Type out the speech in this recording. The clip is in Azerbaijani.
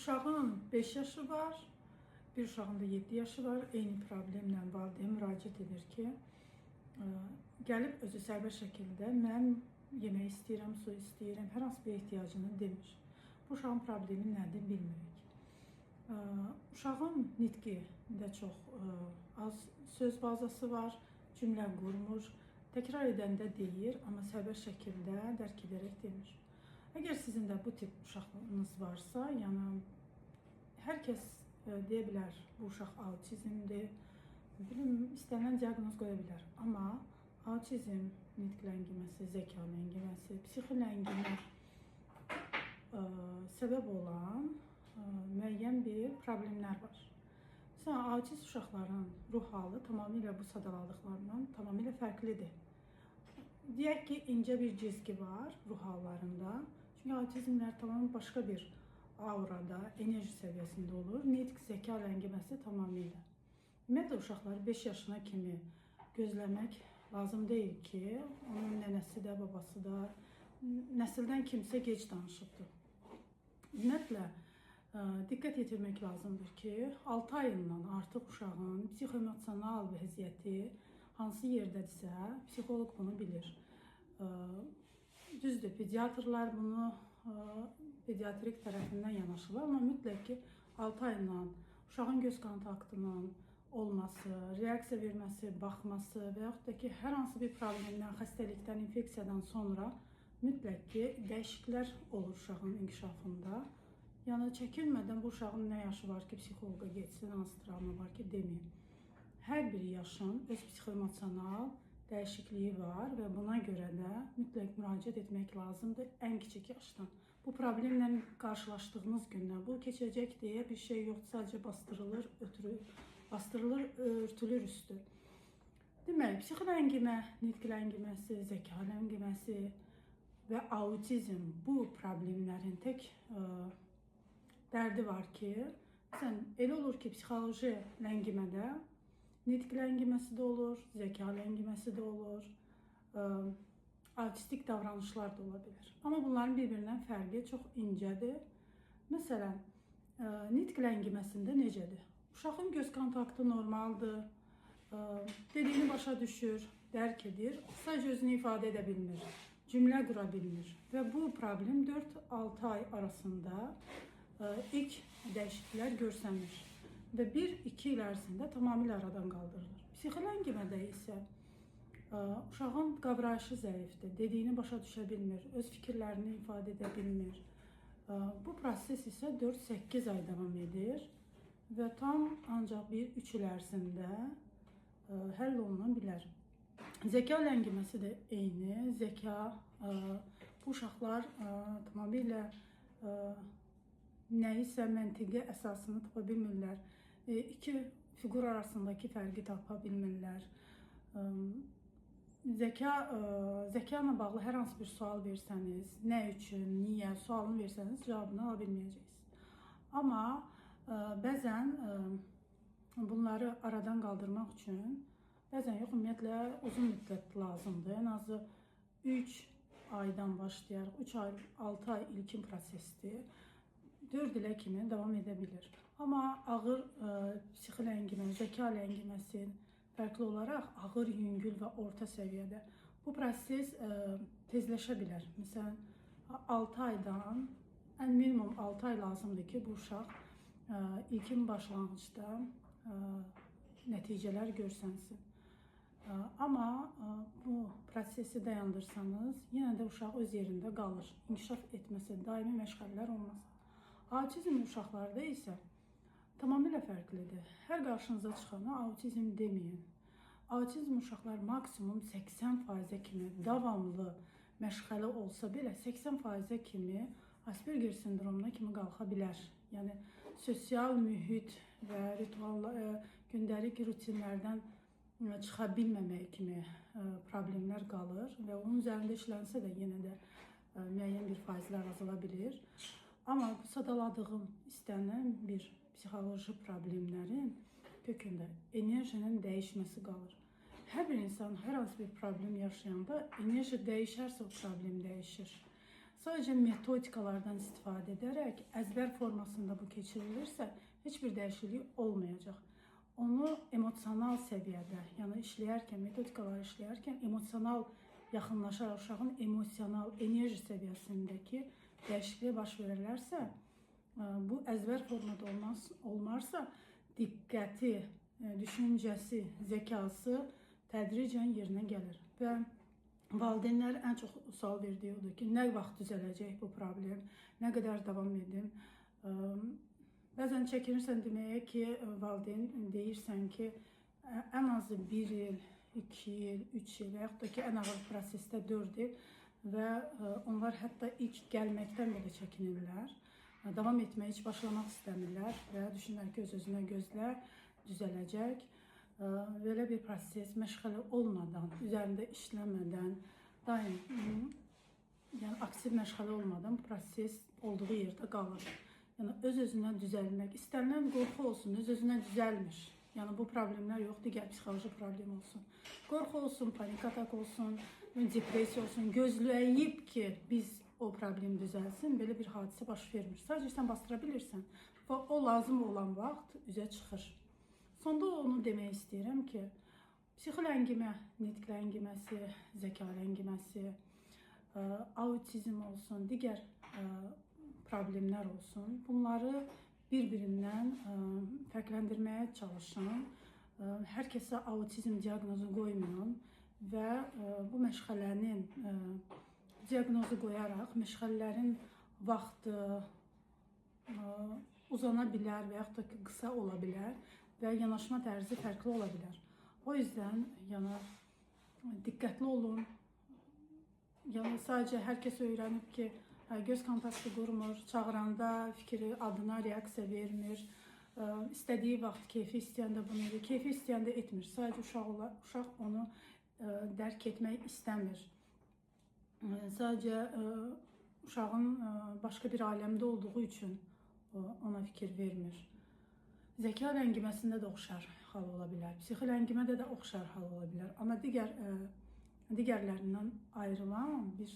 Uşağın 5 yaşı var, bir uşağın da 7 yaşı var. Eyni problemlə valideyn müraciət edir ki, gəlib özü sərbəst şəkildə mən yemək istəyirəm, su istəyirəm, hər hansı bir ehtiyacını demir. Bu uşağın problemi nədir bilmirik. Uşağın nitqində çox az söz bazası var, cümlə qurmur, təkrar edəndə deyir, amma sərbəst şəkildə dərk edərək demir. Əgər sizin də bu tip uşağınız varsa, yəni hər kəs deyə bilər bu uşaq autizmdir, bilim, istənilən diaqnoz qoya bilər. Amma autizm, nitq ləngiməsi, zəka ləngiməsi, psixi ləngimə səbəb olan müəyyən bir problemlər var. Məsələn, autist uşaqların ruh halı tamamilə bu sadaladıqlarından tamamilə fərqlidir. Deyək ki, incə bir cizgi var ruh hallarında. Çünki autizmlər tamamilə başqa bir aurada, enerji səviyyəsində olur. Nitq, zəka ləngiməsi tamamilə. Ümumiyyətlə, uşaqları 5 yaşına kimi gözləmək lazım deyil ki, onun nənəsi də, babası da, nəsildən kimsə gec danışıbdır. Ümumiyyətlə, diqqət yetirmək lazımdır ki, 6 ayından artıq uşağın psixoemosional vəziyyəti hansı yerdədirsə, psixoloq bunu bilir. Düzdür, pediatrlar bunu pediatrik tərəfindən yanaşırlar, amma mütləq ki, 6 ayından uşağın göz kontaktının olması, reaksiya verməsi, baxması və yaxud da ki, hər hansı bir problemdən, xəstəlikdən, infeksiyadan sonra mütləq ki, dəyişikliklər olur uşağın inkişafında. Yəni çəkinmədən bu uşağın nə yaşı var ki, psixoloqa getsin, hansı travma var ki, deməyin. Hər bir yaşın öz psixoemosional dəyişikliyi var və buna görə də mütləq müraciət etmək lazımdır ən kiçik yaşdan. Bu problemlə qarşılaşdığınız gündən bu keçəcək deyə bir şey yoxdur, sadəcə bastırılır, ötürü, bastırılır, örtülür üstü. Deməli, psixi ləngimə, nitq ləngiməsi, zəka ləngiməsi və autizm bu problemlərin tək dərdi var ki, məsələn, elə olur ki, psixoloji ləngimədə nitq ləngiməsi də olur, zəka ləngiməsi də olur, autistik davranışlar da ola bilər. Amma bunların bir-birindən fərqi çox incədir. Məsələn, nitq ləngiməsində necədir? Uşağın göz kontaktı normaldır, dediyini başa düşür, dərk edir, sadəcə özünü ifadə edə bilmir, cümlə qura bilmir və bu problem 4-6 ay arasında ilk dəyişikliklər görsənir və 1-2 il ərzində tamamilə aradan qaldırılır. Psixi ləngimədə isə uşağın qavrayışı zəifdir, dediyini başa düşə bilmir, öz fikirlərini ifadə edə bilmir. Bu proses isə 4-8 ay davam edir və tam ancaq 1-3 il ərzində həll oluna bilər. Zəka ləngiməsi də eyni. Zəka, bu uşaqlar tamamilə nəyisə məntiqi əsasını tapa bilmirlər. İki fiqur arasındakı fərqi tapa bilmirlər. Zəka ilə bağlı hər hansı bir sual versəniz, nə üçün, niyə sualını versəniz cavabını ala bilməyəcəksiniz. Amma bəzən bunları aradan qaldırmaq üçün, bəzən yox, ümumiyyətlə uzun müddət lazımdır. Ən azı 3 aydan başlayaraq, 3 ay, 6 ay ilkin prosesdir. 4 ilə kimi davam edə bilir. Amma ağır psixi ləngimə, zəka ləngiməsi fərqli olaraq ağır, yüngül və orta səviyyədə bu proses tezləşə bilər. Məsələn, 6 aydan, ən minimum 6 ay lazımdır ki, bu uşaq ilkin başlanğıcda nəticələr görsənsin. Amma bu prosesi dayandırsanız, yenə də uşaq öz yerində qalır. İnkişaf etməsə, daimi məşğələlər olmasa. Autizm uşaqlarda isə tamamilə fərqlidir. Hər qarşınıza çıxana autizm deməyin. Autizm uşaqlar maksimum 80%-ə kimi davamlı məşğələ olsa belə 80%-ə kimi Asperger sindromuna kimi qalxa bilər. Yəni sosial mühit və ritual, gündəlik rutinlərdən çıxa bilməmək kimi problemlər qalır və onun üzərində işlənsə də yenə də müəyyən bir faizlər azala bilir. Amma bu sadaladığım istənilən bir psixoloji problemlərin kökündə enerjinin dəyişməsi qalır. Hər bir insan hər hansı bir problem yaşayanda enerji dəyişərsə o problem dəyişir. Sadəcə metodikalardan istifadə edərək əzbər formasında bu keçirilirsə, heç bir dəyişiklik olmayacaq. Onu emosional səviyyədə, yəni işləyərkən, metodikaları işləyərkən emosional yaxınlaşaraq uşağın emosional enerji səviyyəsindəki dəyişikliyə baş verərlərsə, bu əzbər formada olmarsa, diqqəti, düşüncəsi, zəkası tədricən yerinə gəlir. Və valideynlər ən çox sual verdiyi odur ki, nə vaxt düzələcək bu problem, nə qədər davam edim. Bəzən çəkinirsən deməyə ki, valideyn deyirsən ki, ən azı 1 il, 2 il, 3 il və yaxud da ki, ən ağır prosesdə 4 il və onlar hətta ilk gəlməkdən belə çəkinirlər. Davam etməyə heç başlamaq istəmirlər və düşünürlər ki, öz-özünə gözlə, düzələcək. Belə bir proses məşğələ olmadan, üzərində işləmədən, daim yəni aktiv məşğələ olmadan bu proses olduğu yerdə qalır. Yəni öz-özünə düzəlmək, istənilən qorxu olsun, öz-özünə düzəlmir. Yəni bu problemlər yox, digər psixoloji problem olsun. Qorxu olsun, panik atak olsun, depressiya olsun, gözləyib ki, biz o problem düzəlsin, belə bir hadisə baş vermir. Sadəcə sən bastıra bilirsən və o lazım olan vaxt üzə çıxır. Sonda onu demək istəyirəm ki, psixi ləngimə, nitq ləngiməsi, zəka ləngiməsi, autizm olsun, digər problemlər olsun, bunları bir-birindən fərqləndirməyə çalışın. Hər kəsə autizm diaqnozu qoymayın və bu məşğələnin diaqnozu qoyaraq məşğələlərin vaxtı uzana bilər və yaxud da ki, qısa ola bilər və yanaşma tərzi fərqli ola bilər. O yüzden yəni diqqətli olun. Yəni sadəcə hər kəs öyrənib ki, göz kontaktı qurmur, çağıranda fikri adına reaksiya vermir. İstədiyi vaxt keyfi istəyəndə bunu edir, keyfi istəyəndə etmir. Sadəcə uşaq onu dərk etmək istəmir. Sadəcə uşağın başqa bir aləmdə olduğu üçün ona fikir vermir. Zəka ləngiməsində də oxşar hal ola bilər. Psixi ləngimədə də oxşar hal ola bilər. Amma digərlərindən ayrılan bir